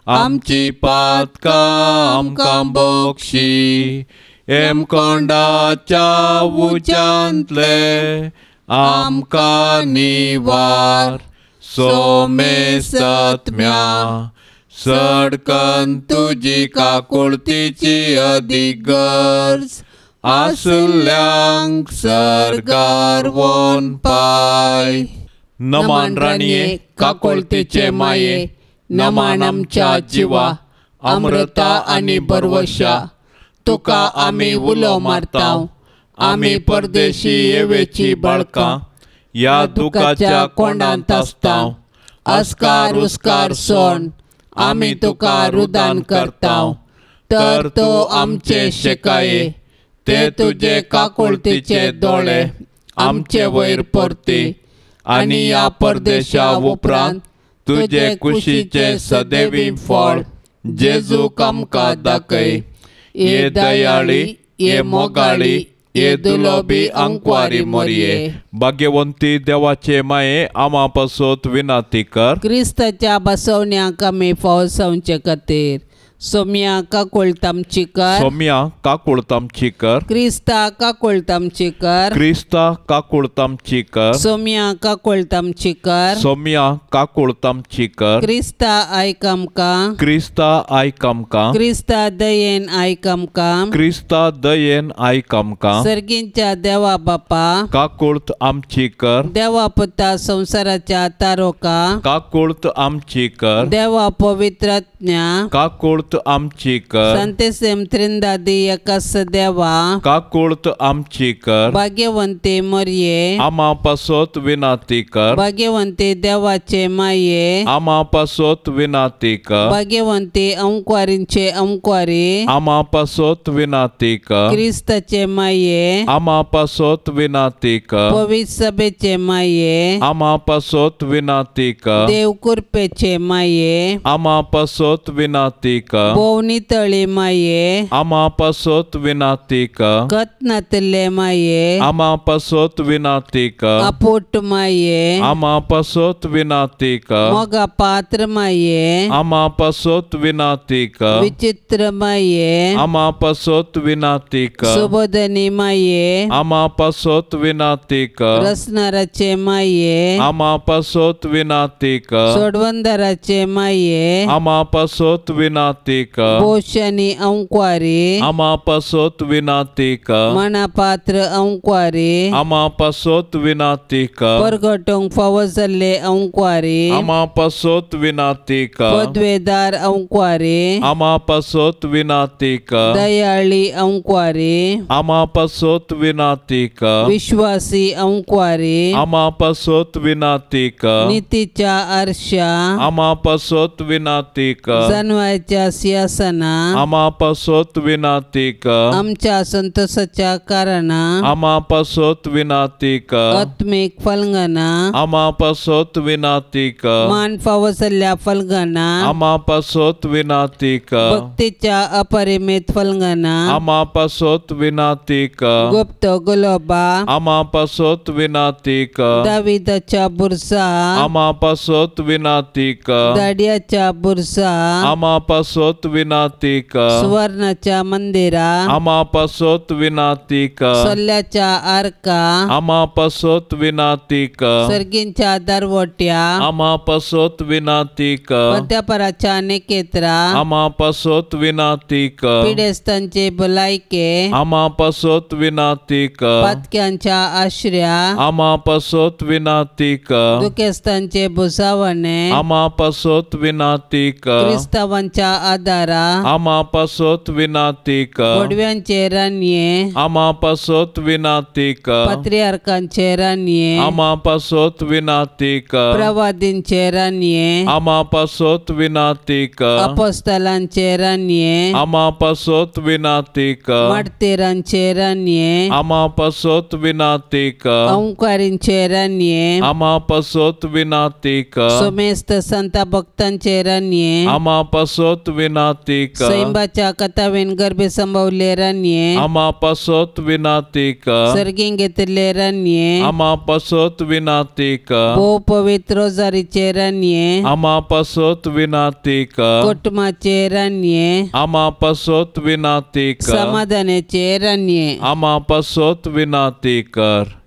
आमची पातकां आमकां बक्षी, हेमकोंडाच्या उज्यांतले आमकां निवार, सोमेसत्म्या सडकन तुजी काकुळतीची अदीक गरज आसल्यांक सर्गार वोन पाय. नमान राणये काकुळतीचे माये, नमान आमच्या जिवा अमृता आनी बरवशा, तुका आमी उलो मारता, आमी परदेशी येवेची बाळकां, ह्या दुखाच्या कोंडांत आसता, अस्कार उस्कार सोण आमी तुका रुदान करता, तर तूं आमचे शिकाये, ते तुजे काकुळतीचे दोळे आमचे वयर परती, आनी ह्या परदेशा उपरांत तुजे कुशीचे सदैवी फळ जेजूक आमकां दाखय. ये दयाळी, ये मोगाळी, ये दुलोबी अंकवारी मोरये, भाग्यवंती देवाचे माये, आमा पासत विनंती कर. क्रिस्ताच्या बसवण्याक आमी फावो जावचे खातीर सोम्या काकुळट आमची कर, सोम्या काकुळट आमची कर, क्रिस्ता काकुळट आमची कर, क्रिस्ता काकुळट आमची कर, सोम्या काकुळट आमची कर, सोम्या काकुळट आमची कर, क्रिस्ता आयक आमकां, क्रिस्ता आयक आमकां, क्रिस्ता दयेन आयक आमकां, क्रिस्ता दयेन आयक आमकां, सर्गींच्या देवा बापा काकुळट आमची कर, देवा पुता संवसाराच्या तारोका काकुळट आमची कर, देवा पवित्रात्म्या काकुळट आमची कर, संतेसेम त्रिंदादी एकास देवा काकुळट आमची कर, भाग्यवंती मरिये आमा पासत विनंती कर, भाग्यवंती देवाचे माये आमा पासत विनंती कर, भाग्यवंती अंकवारींचे अंकवारी आमा पासत विनंती कर, क्रिस्ताचे माये आमा पासत विनंती कर, पवित्र सभेचे माये आमा पासत विनंती कर, देव कृपेचे माये आमा पासत विनंती कर, कर। भोव नितळी माये आमा पासत विनाती कर। कत नातिल्ले माये आमा पासत विनाती कर। अपोट माये आमा पासत विनाती कर। मोगा पात्र माये आमा पासत विनाती कर। विचित्र माये आमा पासत विनाती कर। सुबोधनी माये आमा पासत विनाती कर। रसनाराचे माये आमा पासत विनाती कर। सोडवंदराचे माये आमा पासत विनाती कर। भोशनी अंक्वारी आमा पासत विनाती कर। मनापात्र अंक्वारी आमा पासत विनाती कर। परगटूंक फावो जाल्ले अंक्वारी आमा पासत विनाती कर। पदवेदार अंक्वारी आमा पासत विनाती कर। दयाळी अंक्वारी आमा पासत विनाती कर। विश्वासी अंक्वारी आमा पासत विनाती कर। नितीच्या आरशा आमा पासत विनाती कर। जनवायच्या सिंहासना आमा पासत विनाती कर। आमच्या संतोषाच्या कारणा आमा पासत विनाती कर। आत्मिक फलगना आमा पासत विनाती कर। मान फावो जाल्ल्या फलगना आमा पासत विनाती कर। भक्तीच्या अपरिमित फलगना आमा पासत विनाती कर। गुप्त गुलोबा आमा पासत विनाती कर। दाविदाच्या बुरसा आमा पासत विनाती कर। दाडियाच्या बुरसा आमा पासत विनाती कर। सुवर्णाच्या मंदिरा आमा पासत विनाती कर। सोल्याच्या आरका आमा पासत विनाती कर। सर्गींच्या दरवट्या आमा पासत विनाती कर। मध्यपराच्या निकेत्रा आमा पासत विनाती कर। पिडेस्तांचे भलायके आमा पासत विनाती कर। पातक्यांच्या आश्र्या आमा पासत विनाती कर। दुखेस्तांचे भुसावणे आमा पासत विनाती कर। क्रिस्तावांच्या आदारा आमा पासत विनाती कर। गोडव्यांचे रानये आमा पासत विनाती कर। पात्रियार्कांचे रानये आमा पासत विनाती कर। प्रवादींचे रानये आमा पासत विनाती कर। अपोस्तलांचे रानये आमा पासत विनाती कर। मार्तीरांचे रानये आमा पासत विनाती कर। अंकारींचे रानये आमा पासत विनाती कर। सुमेस्त संता भक्तांचे रानये आमा पासत विनाती कर। सैंबाच्या कथावेन गर्भे संभवले रानये आमा पासत विनाती कर। सर्गीं घेतिल्ले रानये आमा पासत विनाती कर। भोव पवित्र रोजारीचे रानये आमा पासत विनाती कर। कुटुंबाचे रानये आमा पासत विनाती कर। समाधानाचे रानये आमा पासत विनाती कर।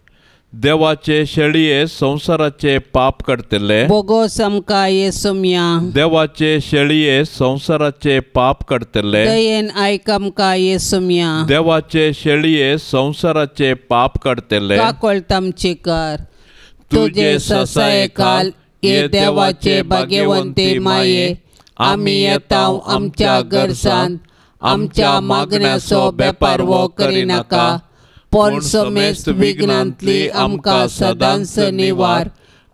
देवाचे शेळये संवसाराचे पाप काडटले बोगोस आमकां येसुम्या। देवाचे शेळये संवसाराचे पाप काडटले दयेन आयक आमकां येसुम्या। देवाचे शेळये संवसाराचे पाप काडटले काकळत आमची कर। तुजे ससायेखाल ये देवाचे भाग्यवंती माये आमी येता आमच्या गरजान आमच्या मागण्याचो बेपारवो करिनाका पूण समेस्त विघ्नांतली आमकां सदांच निवार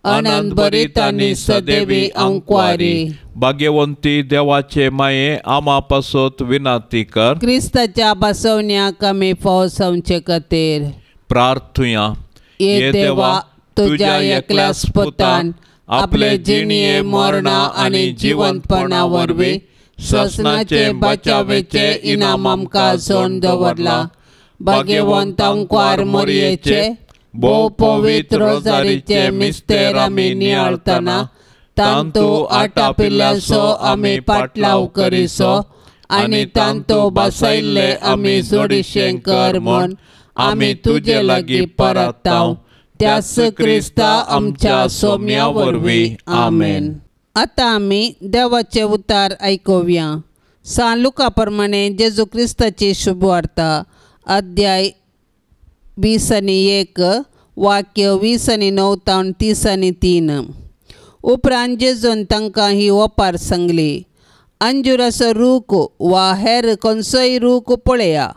आनंद भरीत आनी सदैवी अंक्वारी। भाग्यवंती देवाचे माये आमा पासत विनाती कर। क्रिस्ताच्या बसवण्याक आमी फावो जावचे खातीर प्रार्थुया। ये देवा तुज्या एकल्याच पुतान आपले जिणये मरणा आनी जिवंतपणा वरवीं ससनाचे बचावेचे इनाम आमकां जोडून दवरला। भाग्यवंत अंक्वार मोरयेचे भोव पवित्र रोजारीचे मिस्तेर आमी नियाळतना तांतू आटापिल्ल्याचो आमी पाटलाव करिसो आनी तांतू बसयल्ले आमी जोडिशें कर म्हूण आमी तुजे लागीं परताव त्याच क्रिस्ता आमच्या सोम्या वरवीं आमेन। आतां आमी देवाचे उतार आयकुया। सान लुका प्रमाणे जेजू क्रिस्ताची शुभवार्ता अध्याय 20 आनी 1 वाक्य 20 आनी 9 तावन 30 आनी 3। उपरांत जेजून तांकां ही ओपार सांगली, अंजुराचो रूख वा हेर खंयचोय रूख पळया,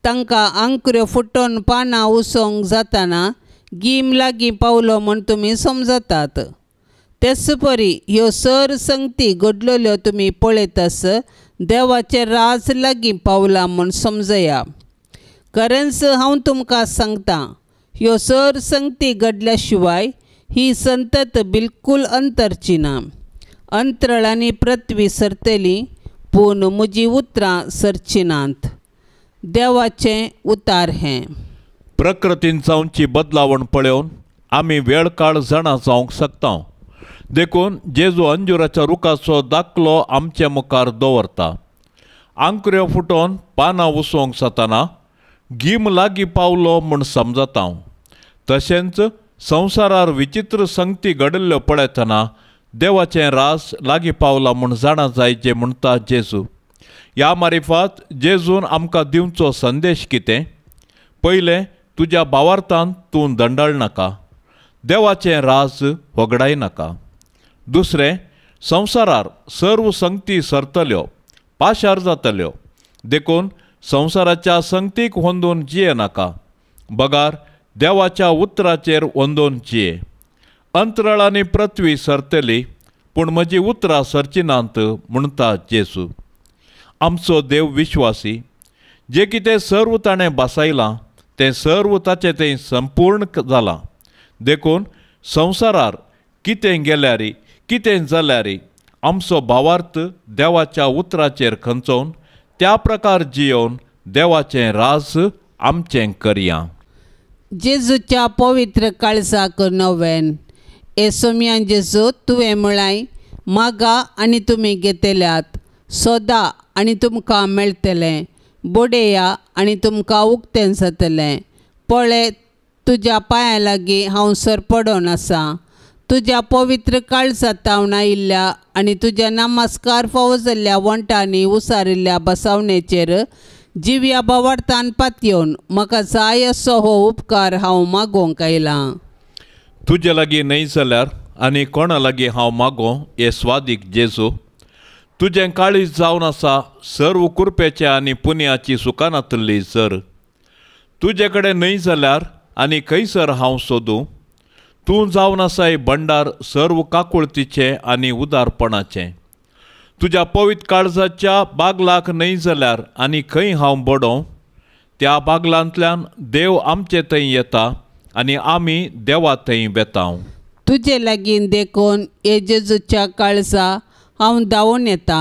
तांकां आंकऱ्यो फुटोवन पानां उसोंक जातना गीम लागीं पावलो म्हूण तुमी समजतात। तेच परी ह्यो सर संगती घडलेल्यो तुमी पळयतास देवाचें राज लागीं पावलां म्हूण समजया। खरेंच हांव तुमकां सांगतां, ह्यो सर संगती घडल्या शिवाय ही संतत बिलकूल अंतरची ना। अंतराळ आनी पृथ्वी सरतली पूण म्हजी उतरां सरचिनात. देवाचें उतार हें. प्रकृतीन जावची बदलावण पळोवन आमी वेळ काळ जाणा जावंक शकता. देखून जेजू अंजुराच्या रुखाचो दाखलो आमचे मुखार दवरता. आंकऱ्यो फुटोवन पानां उसोवंक जातना गीम लागीं पावलो म्हूण समजता. तशेंच संवसारार विचित्र संगती घडिल्ल्यो पळयतना देवाचें रास लागीं पावला म्हूण जाणा जायचें म्हणटा जेजू. ह्या मारिफात जेजून आमकां दिवचो संदेश कितें? पयलें, तुज्या भावार्थान तूं दंडळ नाका, देवाचें राज होगडाय नाका. दुसरें, संवसारार सर्व संगती सरतल्यो, पाशार जातल्यो, देखून संवसाराच्या संगतीक होंदून जिये नाका, बगार देवाच्या उतराचेर होंदून जिये. अंतराळ आनी पृथ्वी सरतली पूण म्हजी उतरां सरचिनात म्हणटा जेजू. आमचो देव विश्वासी, जें कितें सर्व ताणें बसयलां तें सर्व ताचें तें संपूर्ण जालां. देखून संवसारार कितें गेल्यारी कितें जाल्यारी आमचो भावार्थ देवाच्या उतराचेर खंचोवन त्या प्रकार जियोवन देवाचें राज आमचें करया. जेजूच्या पवित्र काळजाक नवेन. ए सोम्या जेजू, तुवें म्हळाय मागा आनी तुमी घेतल्यात, सोदा आनी तुमकां मेळटलें, बोडेया आनी तुमकां उक्तें जातलें. पळय, तुज्या पांयां लागीं हांव सरपडोन आसा. तुज्या पवित्र काळजा तावन आयिल्ल्या आनी तुज्या नमस्कार फावो जाल्ल्या वंटांनी उसारिल्ल्या बसावणेचेर जिव्या भावार्थान पातयेवन म्हाका जाय असो हो उपकार हांव मागोवंक आयलां. तुजे लागीं न्हय जाल्यार आनी कोणा लागीं हांव मागों हे स्वादीक जेजू. तुजें काळीज जावन आसा सर्व कुरपेचें आनी पुनयाची सुखानातल्ली जर. तुजे कडेन न्हय जाल्यार आनी खंयसर हांव सोदूं? तूं जावन आसाय भंडार सर्व काकुळतीचें आनी उदारपणाचें. तुज्या पवित्र काळजाच्या बागलाक न्हय जाल्यार आनी खंय हांव बडोवं? त्या बागलांतल्यान देव आमचे थंय येता आनी आमी देवा थंय वेता. तुजे लागीं देखून हे जेजूच्या काळजा हांव धांवून येता.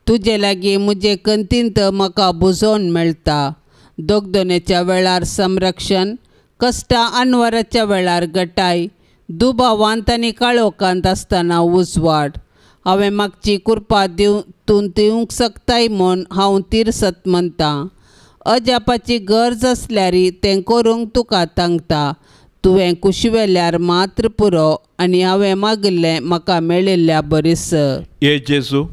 तुजे लागीं म्हजे कंतींत म्हाका बुजोवन मेळटा. दोगदोनेच्या वेळार संरक्षण, कश्टां अनवराच्या वेळार गटाय, दुबावांत आनी काळोखांत आसतना उजवाड. हांवें मागची कृपा दिवं तूं दिवंक शकताय म्हूण हांव तिरसत म्हणटा. अजापाची गरज आसल्यार तें करूंक तुका तांकता. तुवें कुशिवेल्यार मात्र पुरो आनी हांवें मागिल्लें म्हाका मेळिल्ल्या बरीस. हे जेजू,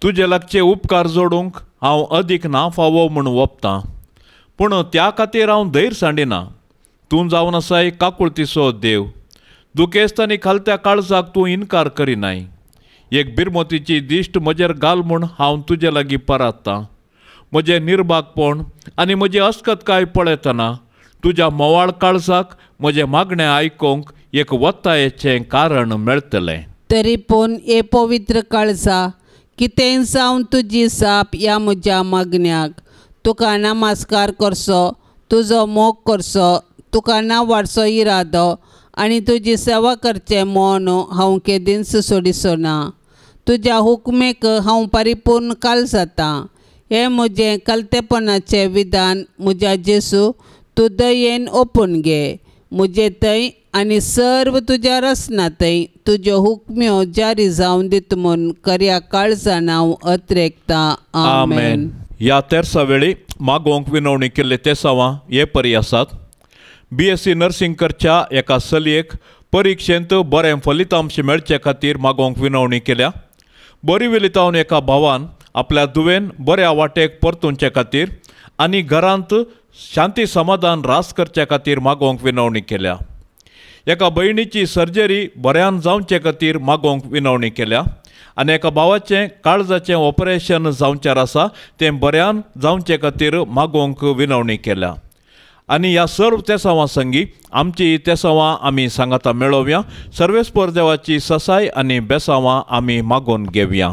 तुजे लागचे उपकार जोडूंक हांव अदीक ना फावो म्हूण वपतां, पूण त्या खातीर हांव धैर्य सांडिना. तूं जावन आसाय काकुळतीचो देव, दुखेस्त आनी खालत्या काळजाक तूं इनकार करिनाय. एक बिरमोतीची दिश्ट म्हजेर घाल म्हूण हांव तुजे लागीं परात्तां. म्हजें निर्भागपण आनी म्हजी अस्कतकाय पळयतना तुज्या मोवाळ काळजाक म्हजें मागणें आयकूंक एक वत्तायेचें कारण मेळटलें. तरी पूण हे पवित्र काळजा, कितेंय जावन तुजी जाप ह्या म्हज्या मागण्याक. तुका नमस्कार करचो, तुजो मोग करचो, तुका ना वाडचो इरादो आनी तुजी सेवा करचें म्हूण हांव केदींच सोडिचो ना. तुज्या हुकमेक हांव परिपूर्ण काल जाता. हें म्हजें कलतेपणाचें विधान म्हज्या जेजू, तूं दयेन ओपून घे. म्हजे थंय आनी सर्व तुज्या रचना थंय तुज्यो हुकम्यो जारी जावन दित म्हूण खऱ्या काळजान हांव अत्रेकता. आमेन. ह्या तेरसा वेळी मागोवंक विनवणी केल्ले तेसावां हे परी आसात. BSc nursing करच्या एका चलयेक परिक्षेंत बरें फलितांश मेळचे खातीर मागोवंक विनवणी केल्या. बोरिवली एका भावान आपल्या धुवेन बऱ्या वाटेक परतुंचे खातीर आनी घरांत शांती समाधान रास करचे खातीर मागोवंक विनवणी केल्या. एका भयणीची सर्जरी बऱ्यान जावचे खातीर मागोवंक विनवणी केल्या आनी एका भावाचें काळजाचें ऑपरेशन जावचें आसा तें बऱ्यान जावचे खातीर मागोवंक विनवणी केल्या. आनी ह्या सर्व तेसांवां संगी आमची तेसांवां आमी सांगाता मेळोवया. सर्वेस्पर देवाची ससाय आनी बेसांवां आमी मागोवन घेवया.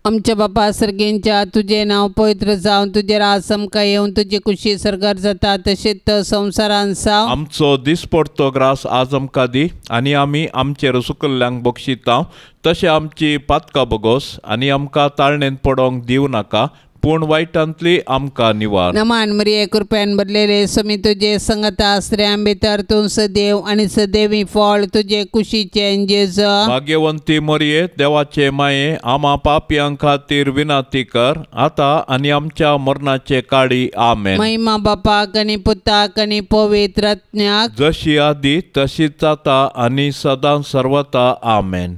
आमच्या बापा सर्गेंच्या तुजें नांव पवित्र जावं, तुजें राज आमकां येवन, तुजी कुशी सर्गार जाता तशेंच संवसारान जावं। आमचो दिसपडतो ग्रास आज आमकां दी आनी आमी आमचेर सुकल्ल्यांक बक्षिता तशें आमची पातकां बगोस आनी आमकां ताळणेंत पडोंक दिवं नाका, पूण वायटांतली आमकां निवार। नमान मरिये कृपेन भरलेले समी तुजे संगता, स्त्रियां भितर तूं सदैव आनी सदैवी फळ तुजे कुशीचें जेजू। भाग्यवंती मरिये देवाचे माये, आमा पापयां खातीर विनंती कर आतां आनी आमच्या मरणाचे काळी। आमेन। महिमा बापाक आनी पुताक आनी पवित्र आत्म्याक, जशी आदी तशीच आतां आनी सदां सर्वता। आमेन।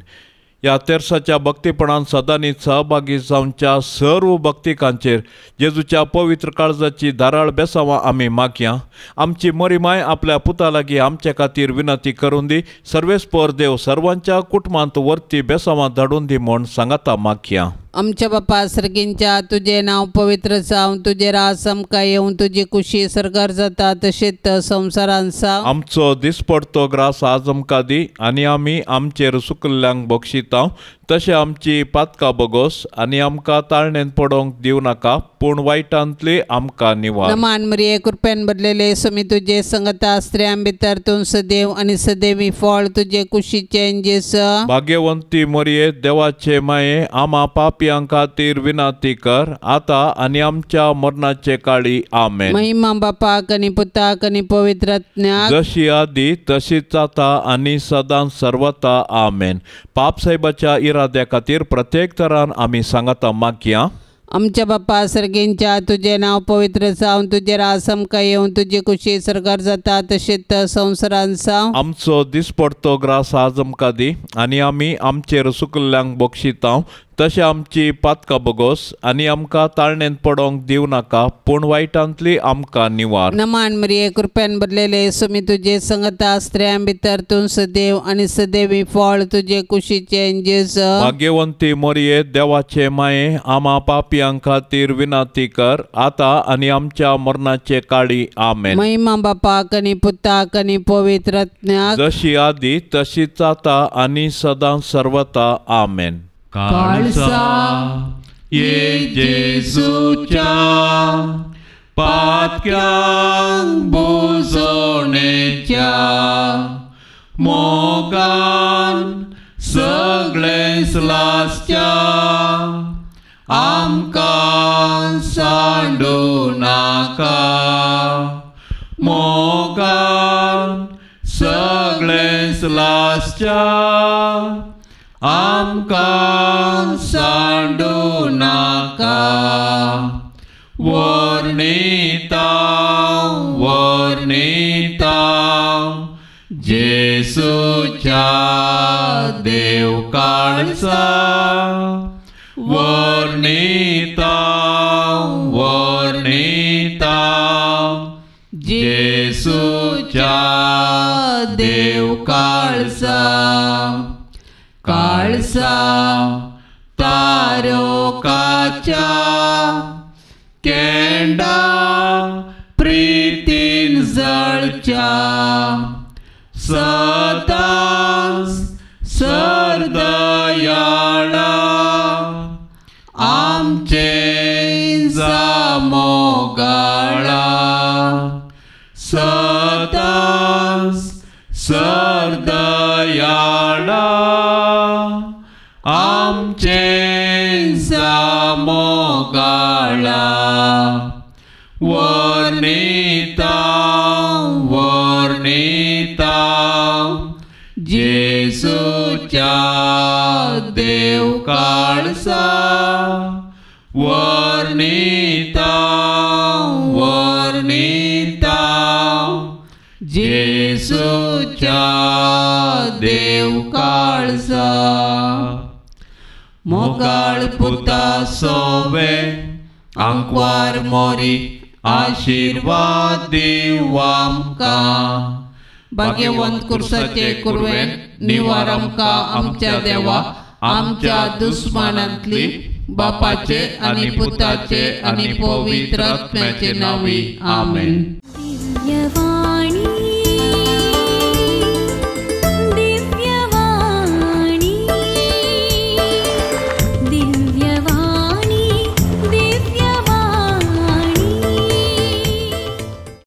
ह्या तेर्साच्या भक्तीपणान सदांनी सहभागी जावच्या सर्व भक्तिकांचेर जेजूच्या पवित्र काळजाची धाराळ बेसावां आमी मागया। आमची मरीमाय आपल्या पुता लागीं आमचे खातीर विनंती करून दी। सर्वेस्पर देव सर्वांच्या कुटुंबांत वर्ती बेसावां धाडून दी म्हूण सांगाता मागया। आमच्या बापा सर्गींच्या तुजें नांव पवित्र जावं, तुजें राज आमकां येवन, तुजी कुशी सर्गार जाता तशेंच संवसारान जावं। आमचो दिसपडतो ग्रास आज आमकां दी आनी आमी आमचेर सुकल्ल्यांक बक्षिता तशें आमची पातकां बगोस आनी आमकां ताळणेंत पडोंक दिवं नाका, पूण वायटांतली आमकां निवार। नमान मरिये कृपेन भरलेले समी तुजे संगता, स्त्रियां भितर तूं सदैव आनी सदैवी फळ तुजे कुशीचें जेजू। भाग्यवंती मरिये देवाचे माये, आमा पापयां खातीर विनंती कर आतां आनी आमच्या मरणाचे काळी। आमेन। महिमा बापाक आनी पुताक आनी पवित्र आत्म्याक, जशी आदी तशीच आतां आनी सदां सर्वता। आमेन। पाप साहेबाच्या इराद्या खातीर प्रत्येक तरान आमी सांगाता मागया। आमच्या बापा सर्गींच्या तुजें नांव पवित्र जावं, तुजें राज आमकां येवन, तुजी कुशी सर्गार जाता तशेंच संवसारान जावं। आमचो दिसपडतो ग्रास आज आमकां दी आनी आमी आमचेर सुकल्ल्यांक बक्षिता तशें आमची पातकां बगोस आनी आमकां ताळणेंत पडोंक दिवं नाका, पूण वायटांतली आमकां निवार। नमान मरिये कृपेन भरलेले समी तुजे संगता, स्त्रियां भितर तूं सदैव आनी सदैवी फळ तुजे कुशीचें जेजू। भाग्यवंती मरिये देवाचे माये, आमा पापयां खातीर विनंती कर आतां आनी आमच्या मरणाचे काळी। आमेन। महिमा बापाक आनी पुताक आनी पवित्र आत्म्याक, जशी आदी तशीच आतां आनी सदां सर्वता। आमेन। काळसा ये जेजूच्या पातक्यांक बुजोवणेच्या मोगान सगळेंच लासच्या आमकां सांडू नाका, मोगान सगळेंच लासच्या आमकां सांडू नाका। वर्णिता वर्णिता जेजूच्या देव काळसा, वर्णिता वर्णिता जेजूच्या देव काळसा। काळसा तारोकाच्या केंडा प्रीतीन जळच्या, सदांच सरदयाळा आमचे मोगाळा, सदांच सरदयाळा आमचे मोगाळा। वर्णिता वर्णिता जेजूच्या देव काळसा, वर्णिता वर्णिता जेजूच्या देव काळसा। मोगाळ पुता सोवे आंकवार मोरी आशीर्वाद दिव आमकां, भाग्यवंत कुर्साचे कुरवेन निवार आमकां आमच्या देवा, आमच्या दुस्मानांतली बापाचे आनी पुताचे आनी पवित्र आत्म्याचे नांवी। आमेन।